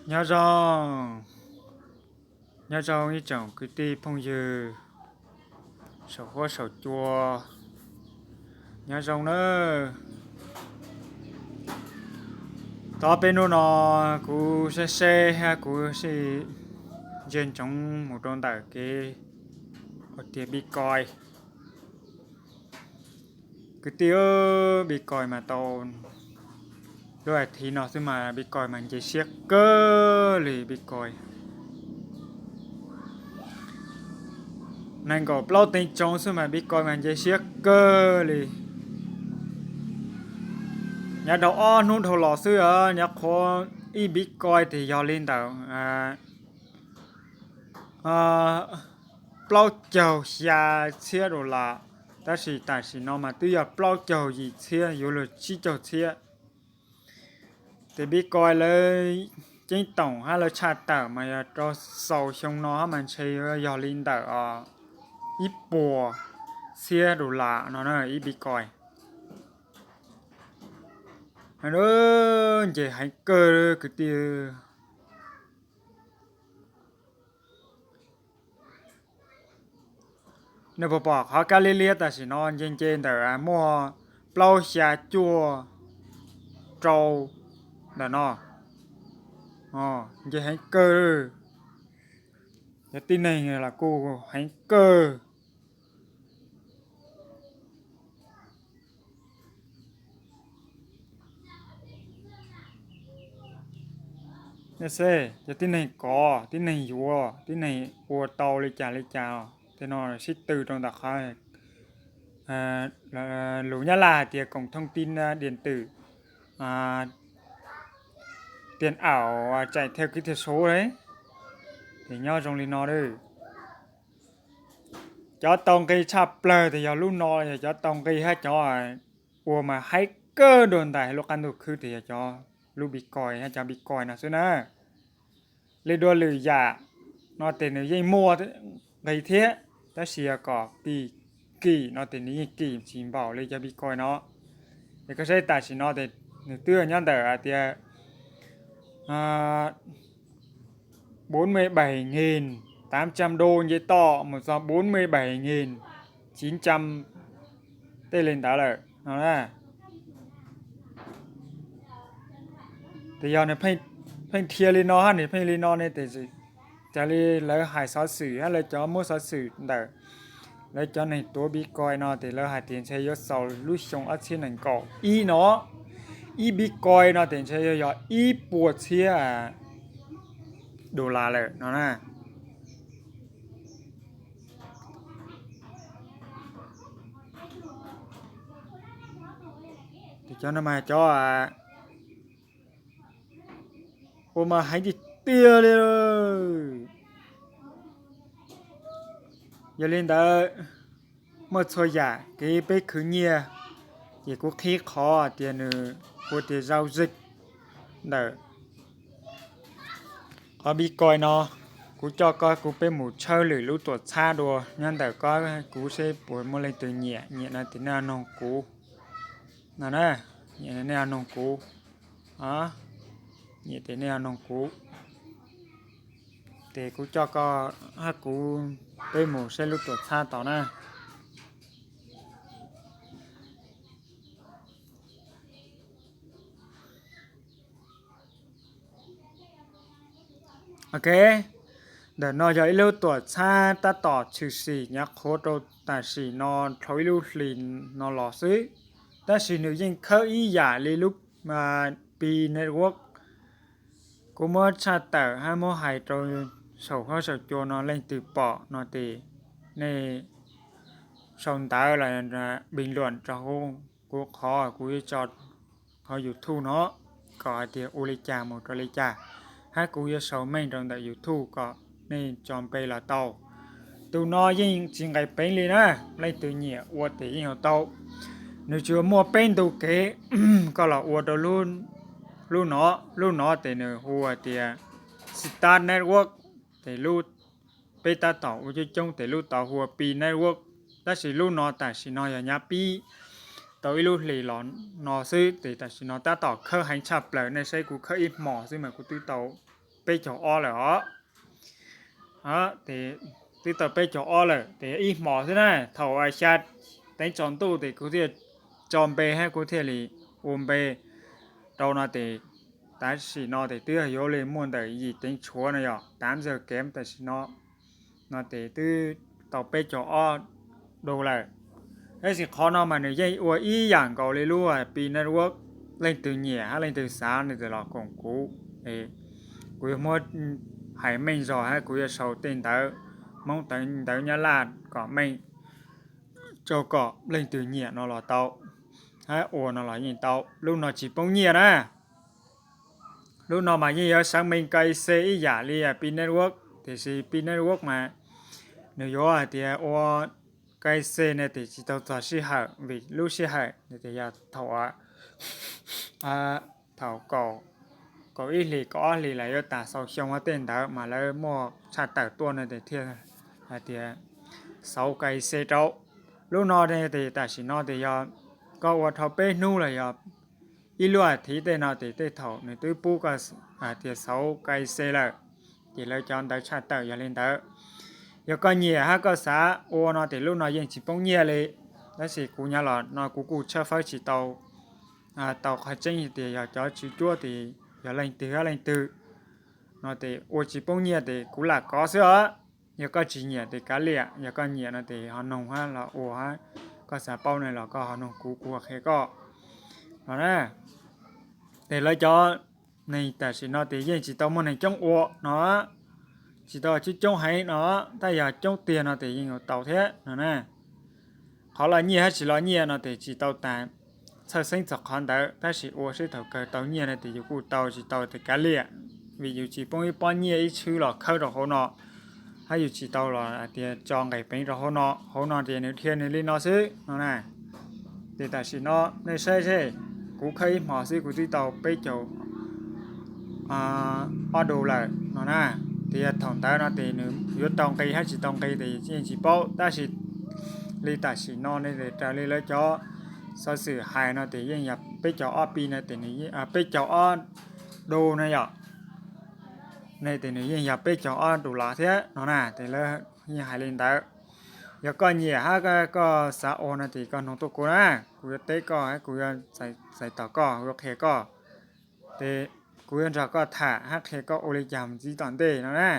Nyob zoo, nyob zoo ib tsoom kwv tij phooj ywg saum huab saum cua, nyob zoo nawb. Tau peb hnub no kuv seb seb hab kuv sib ntsia ntsoov mus rau ntawm kev ua tiag Bitcoin. Kwv tij, Bitcoin mas tau lub as thiv no xwb mas Bitcoin mas nce siab kawg li Bitcoin. Nees nkaum plaub teev tsoov xwb mas Bitcoin mas nce siab kawg li. Nyob rau ob hnub dhau los xwb, nyob qhuav ib Bitcoin tes yog li ntawm plaub caug xya txhiab dollar, tab sis tam sim no mas twb yog plaub caug yim txhiab yuav luag tsib caug txhiab. Tes Bitcoin lawv ceeb toom hab lawv tshaj tawm mas yog rau xaus xyoo no hab mas ntshe yog li ntawm ib puas txhiab dollar no na ib Bitcoin. Nce heev kawg kwv tij. Nej puas pom qhov kab liab liab tam sim no nce nce ntawm muaj plaub xya cuaj rau ntawm no, nce heev kawg. Cov tib neeg los kuj heev kawg. Xeb, cov tib neeg kov, tib neeg yuav, tib neeg ua tau li cas li cas, tej no sib tw rau ntawm qhov lus Nyab Laj hais tias cổng thông tin điện tử, tiền ảo chạy theo kỹ thuật số, ces nyob zoo li no. Cov tau nqi tshaj plawg tes yog lub no, yog cov tau nqi hab cov ua mas haib kawg dua ntais lub qab ntuj khwb tes yog cov lub Bitcoin hab cov Bitcoin no xwb na. Li dua lwm yam no tes nws yeej muaj nqi thiab, tab sis yog kom pim kim no tes nws yeej kim tsis npaum li cov Bitcoin no. Ces koj saib tam sim no tes nws twb nyob ntawm hais tias bốn mươi bảy nghìn tám trăm đô nce toj mus txog bốn mươi bảy nghìn chín trăm tej li ntawd lawm no. Tes yog nws pheej dhia li no hab nws pheej li no ne tes, raws li lawv hais xov xwm hab lawv cov muab xov xwm ntawm lawv cov neeg tuav Bitcoin no tes lawv hais tias ntshe yuav xaus lub xyoo ob txhiab nees nkaum ib no, ib Bitcoin no tes ntshe yuav yog ib puas txhiab dollar lawm no na. Tes cov no mas cov ua mas heev tiag tiag li. Yog li ntawd, muaj txhua yam kev peb khwv nyiaj, ces kuv qhib qhov tias nws ua tias giao dịch ntawm qhov Bitcoin no. Kuv coj koj kuv peb mus tshawb lwm lub tuam txhab dua nyob ntawm koj kuv seb puas muaj leej twg nyiam, nyiam no tes nej ho noog kuv no na, nyiam nej ho noog kuv, nyiam tes nej ho noog kuv. Ces kuv coj koj hab kuv peb mus saib lub tuam txhab tod na. Ok, ntawm no yog ib lub tuam txhab tab tom tshwm sim nyav qhuav rau tam sim no dhau ib lub hlis no los xwb, tab sis nws yeej khawb ib yam li lub Pi Network. Kuv muab tshaj tawm hab muab hais rau saum huab saum cua no leej twg pom no tes nej sau ntawv los bình luận rau kuv qhov kuv yuav tso qhov YouTube no kom hais tias ua li cas mus rau li cas, hab kuv yuav sau meej rau ntawm YouTube kom nej tso npe los tau. Tus no yeej tsis nqis peev li na, leej twg nyiam ua tes yeej ua tau. Nws tsuas muaj peb ntu kev, koj los ua rau lub no, lub no tes nws hu tias Start Network, tes lub peb tab tom ua coob coob tes lub tod hu ua Pi Network, tab sis lub no tam sim no yog nyav pib tau ib lub hlis los no xwb, tes tam sim no tab tom khawb heev tshaj plaws, nej saib kuv khawb ib hmos xwb mas kuv twb tau peb caug ob lawm os. Twb tau peb caug ob lawm ces ib hmos xwb na, thaum xya teev tsaus ntuj ces kuv thiaj tso npe hab kuv thiaj li ua npe rau no ces tam sim no ces twb yuav li muaj ntawm yim teev tshuav no yog tav ntxawg kev tam sim no no ces twb tau peb caug ob du lawm. Tab sis qhov no mas nws yeej ua ib yam nkaus li lub Pi Network, leej twg nyiam hab leej twg xav no ces los koom kuv. Kuv yuav muab hais meej zog hab kuv yuav sau tej ntawv Hmoob ntawv Nyab Laj kom meej rau kom leej twg nyiam no los tau, hab ua no los yeej tau. Lub no tsis poob nyiaj na. Lub no mas yeej yuav seev me K Y C ib yam li Pi Network, tiam sis Pi Network mas nws yuav hais tias ua K Y C ne ces tsis tau txog sij hawm, vim lub sij hawm nws tias yog thaum, thaum kaum ib hlis kaum ob hlis lawv yuav tas xaus xyoo tej ntawd mas lawv muaj tshaj tawm tuaj no ces thiaj hais tias xauv K Y C rau. Lub no ne ces tam sim no ces yog koj ua dhau peb hnub los yog ib lub as thiv tej no ces tej thaum nws twb pub koj hais tias xauv K Y C lawm, ces lawv cov ntawv tshaj tawm yog li ntawd. Yog koj nyiam hab koj xav ua no ces lub no yeej tsis poob nyiaj li. Tab sis kuv nyob los no kuv kuj tshawb fawb tsis tau tau qhov tseeb hais tias yog cov tswv cuab ces yog leej twg hab leej twg no ces ua tsis poob nyiaj ces kuv lam kov xwb os. Yog koj tsis nyiam ces kav liam, yog koj nyiam no ces ho noog hab los ua hab, koj xav paub no los koj ho noog kuv, kuv qhia koj no na. Ces lawv cov neeg tam sim no ces yeej tsis tau muaj neeg coob ua no, tsis tau coob coob heev no, tab yog coob tiag no ces yeej ua tau thiab no na. Qhov los nyiaj hab tsis los nyiaj no ces tsis tau tas txhawj xeeb txog qhov ntawd, tab sis ua seb thaum kawg tau nyiaj no ces yus kuj tau, tsis tau ces kav liam, vim yus tsis poob ib pob nyiaj ib tshwb los khawb rau hauv no, hab yus tsis tau los hais tias tso nqes peev rau hauv no. Hauv no ces nws dhia nws li no xwb no na. Ces tam sim no nej saib seb, kuv khawb ib hmos xwb kuv twb tau peb caug ob du lawm no na. Ces yog thaum ntawd no ces nws yuav tau nqi hab tsis tau nqi ces yeej tsis paub, tab sis li tam sim no ne raws li lawv cov xov xwm hais no ces yeej yog peb caug ob pi no ces, peb caug ob du no yom, ne ces nws yeej yog peb caug ob du los thiab no na. Ces lawv yeej hais li ntawd. Yog koj nyiam hab koj xav ua no ces koj noog tuaj kuv na, kuv yuav teb koj, kuv yuav txais tos koj, kuv yuav qhia koj, ces kuv yuav nrog koj tham hab qhia koj ua li cas mus ntxiv tom ntej no na.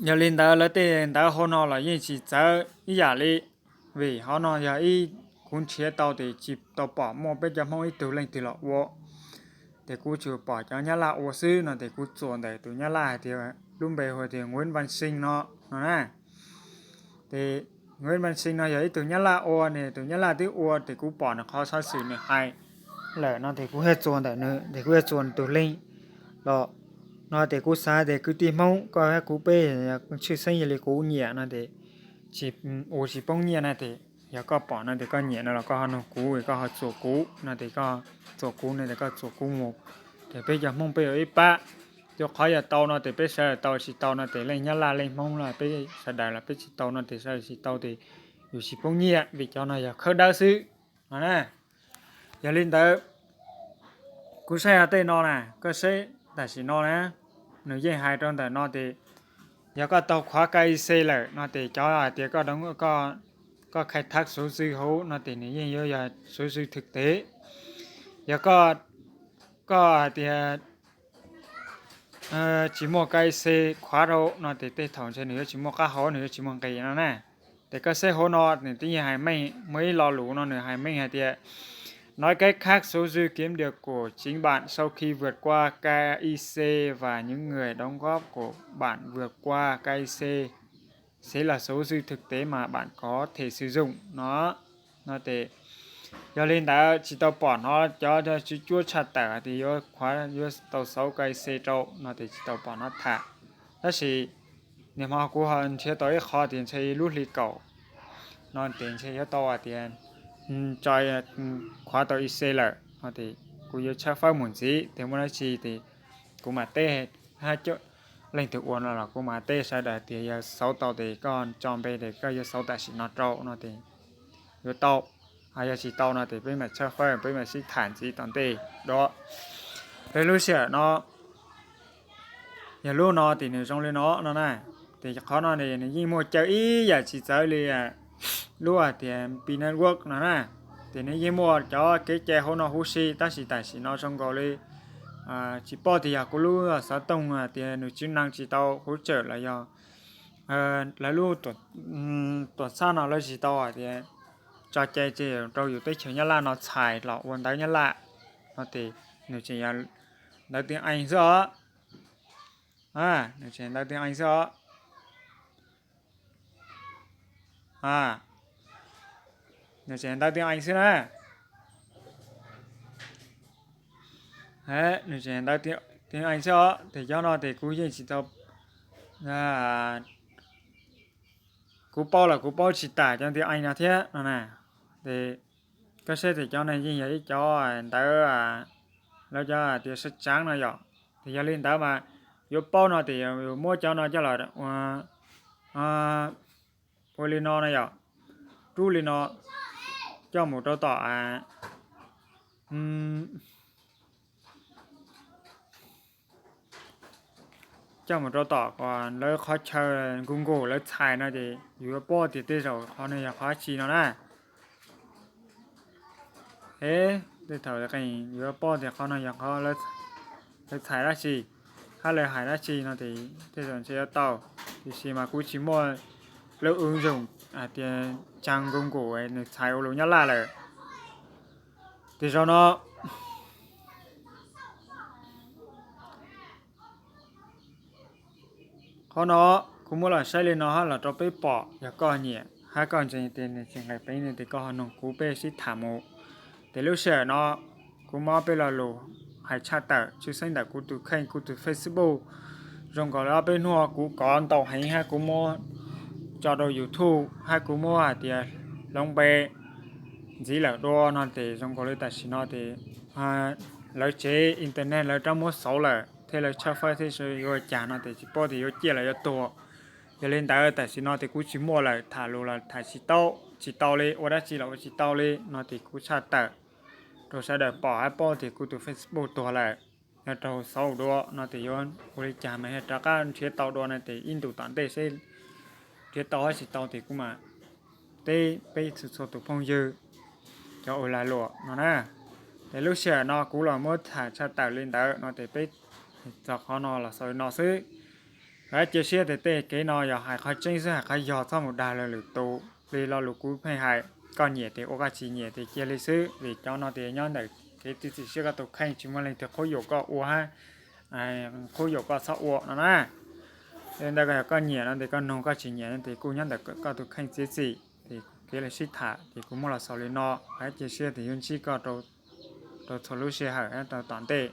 Yog li ntawd lawv tej ntawv hauv no los yeej tsis txawv ib yam li, vim hauv no yog ib, kuv nrhiav tau ces tsis tau pom muaj peb cov Hmoob ib tug leej twg los ua. Ces kuv tsuas pom cov Nyab Laj ua xwb no ces kuv txuas ntawm tus Nyab Laj hais tias lub npe hu tias Nguyễn Văn Sinh no no na. Ces Nguyễn Văn Sinh no yog ib tug Nyab Laj ua ne, tus Nyab Laj twb ua ces kuv pom nws qhov xov xwm nws hais lawm no ces kuv thiaj txuas ntawm nws, ces kuv thiaj txuas tus link los no ces kuv xav tias kwv tij Hmoob koj hab kuv peb tshwj xeeb yog li kuv nyiam no ces tsis, ua tsis poob nyiaj na ces yog koj pom no ces koj nyiam no los koj ho noog kuv, koj ho txuas kuv no ces koj txuas kuv no ces koj txuas kuv mus, ces peb cov Hmoob peb ua ib pab. Rau qhov yog tau no ces peb sawv daws tau, tsis tau no ces leej Nyab Laj leej Hmoob los peb sawv daws los peb tsis tau no ces sawv daws tsis tau ces yus tsis poob nyiaj, vim cov no yog khawb dawb xwb no na. Yog li ntawd, kuv saib hais tej no na, koj saib tam sim no na, nws yeej hais rau ntawm no ces yog koj tau khuav K Y C lawm no ces cov hais tias koj khai thác số dư hauv no ces nws yeej yuav yog số dư thực tế. Yog koj, koj hais tias tsis muaj K Y C khuav rau no ces tej thaum ntshe nws yuav tsis muaj qab hau, nws yuav tsis muaj nqis no na. Ces koj saib hauv no nws twb yeej hais meej, muaj ib lo lus no nws hais meej hais tias nói cách khác, số dư kiếm được của chính bạn sau khi vượt qua K Y C và những người đóng góp của bạn vượt qua K Y C sẽ là số dư thực tế mà bạn có thể sử dụng nó. No ces yog li ntawd tsis tau pom hnov cov tswv cuab tshaj tawm hais tias yuav khuav, yuav tau xauv K Y C rau no ces tsis tau pom hnov tham. Tab sis niaj hmo kuv ho nrhiav tau ib qho tias ntshe lub hli kaum no ces ntshe yuav tau hais tias tso, khuav tau Y C lawm no ces kuv yuav tshawb fawb mus ntxiv ces muaj dab tsi ces kuv mam teb, hab leej twg ua no los kuv mam teb sawv daws tias yog xauv tau ces koj tso npe ces koj yuav xauv tam sim no rau no ces yuav tau, yog tsis tau no ces peb mam tshawb fawb, peb mam sib tham ntxiv tom ntej dua. Peb lub sij hawm no, yog lub no ces nws zoo li no no na. Ces qhov no nws yeej muaj caw ib yam tsis txawv li lub hais tias Pi Network no na. Ces nws yeej muaj cov kev cai hauv no huv si, tab sis tam sim no zoo nkaus li tsis paub tias yog kuv lub xov tooj tias nws tsis nees tsis tau hauv tsawm los yog lawv lub tuam txhab no lawv tsis tau hais tias tso cai ces rau yus teb chaws Nyab Laj no txhais los ua ntawv Nyab Laj no ces nws tseem yog ntawv tib ees xwb os. Nws tseem ntawv tib ees xwb os. Nws tseem ntawv tib ees xwb na. Nws tseem ntawv tib ees xwb os. Ces cov no ces kuv yeej tsis tau, kuv paub los kuv paub tsis tas cov tib ees no thiab no na. Ces koj saib ces cov no yeej yog ib cov ntawv lawv cov tias sab tsaav no yom. Ces yog li ntawd mas yuav paub no ces yus muab cov no coj los ua li no na yom, rub li no coj mus rau tom coj mus rau tom lawv qhov chaw Google lawv txhais no ces yus yuav paub tias tej zaum qhov no yog qhov dab tsi no na. Tej thaum qee yus yuav paub tias qhov no yog qhov lawv txhais dab tsi, hab lawv hais dab tsi no ces tej zaum ntshe yuav tau. Tiam sis mas kuv tsis muaj lub ứng dụng hais tias trang Google nws txhais ua lus Nyab Laj lawm. Ces zaum no qhov no kuv muab los saib li no hab los rau peb pom, yog koj nyiam hab koj ntseeg ces nws tsis nqis peev no ces koj ho noog kuv peb sib tham mus. Ces lub sij hawm no kuv muab peb lo lus hais tshaj tawm tshwj xeeb ntawm kuv tus kheej kuv tus Facebook. Zoo nkaus li ob peb hnub kuv kov ntau heev hab kuv muab tso rau YouTube hab kuv muab hais tias hloov npe ntxiv lawm dua no ces zoo nkaus li tam sim no ces lawv tsev internet lawv rov muab xauv lawm thiab lawv tshawb fawb thiab yuav ua cas no ces tsis paub tias yuav ciaj los yuav tuag. Yog li ntawd tam sim no ces kuv tsis muaj lawm, tham lus los tham tsis tau, tsis tau li, ua dab tsi los ua tsis tau li no ces kuv tshaj tawm rau sawv daws pom hab paub tias kuv tus Facebook tuag lawm. Yog raug xauv dua no ces yuav ua li cas mas yog rov qab nrhiav tau dua no ces ib ntus tom ntej seb nrhiav tau hab tsis tau ces kuv mam teb peb txhua txhua tus phooj ywg cov ua lag luam no na. Ces lub sij hawm no kuv los muab tham tshaj tawm li ntawd no ces peb txog qhov no los xaus li no xwb. Vam cia siab tias tej kev no yog hais qhov tseeb xwb, hais qhov yog txhob mus dag lwm tus li lo lus kuv pheej hais. Koj nyiam ces ua, koj tsis nyiam ces cia li xwb, vim cov no ces nyob ntawm kev txiav txim siab koj tus kheej, tsis muaj leej twg qhuab yuam koj ua hab qhuab yuam koj txhob ua no na. Li ntawd yog koj nyiam no ces koj noog, koj tsis nyiam no ces kuj nyob ntawm koj tus kheej txiav txim. Ces kev lawv sib tham ces kuv muab los xaus li no, vam cia siab tias yuav ntsib koj rau txhua lub sij hawm rau tom ntej.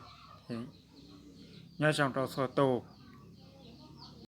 Nyob zoo rau txhua tus.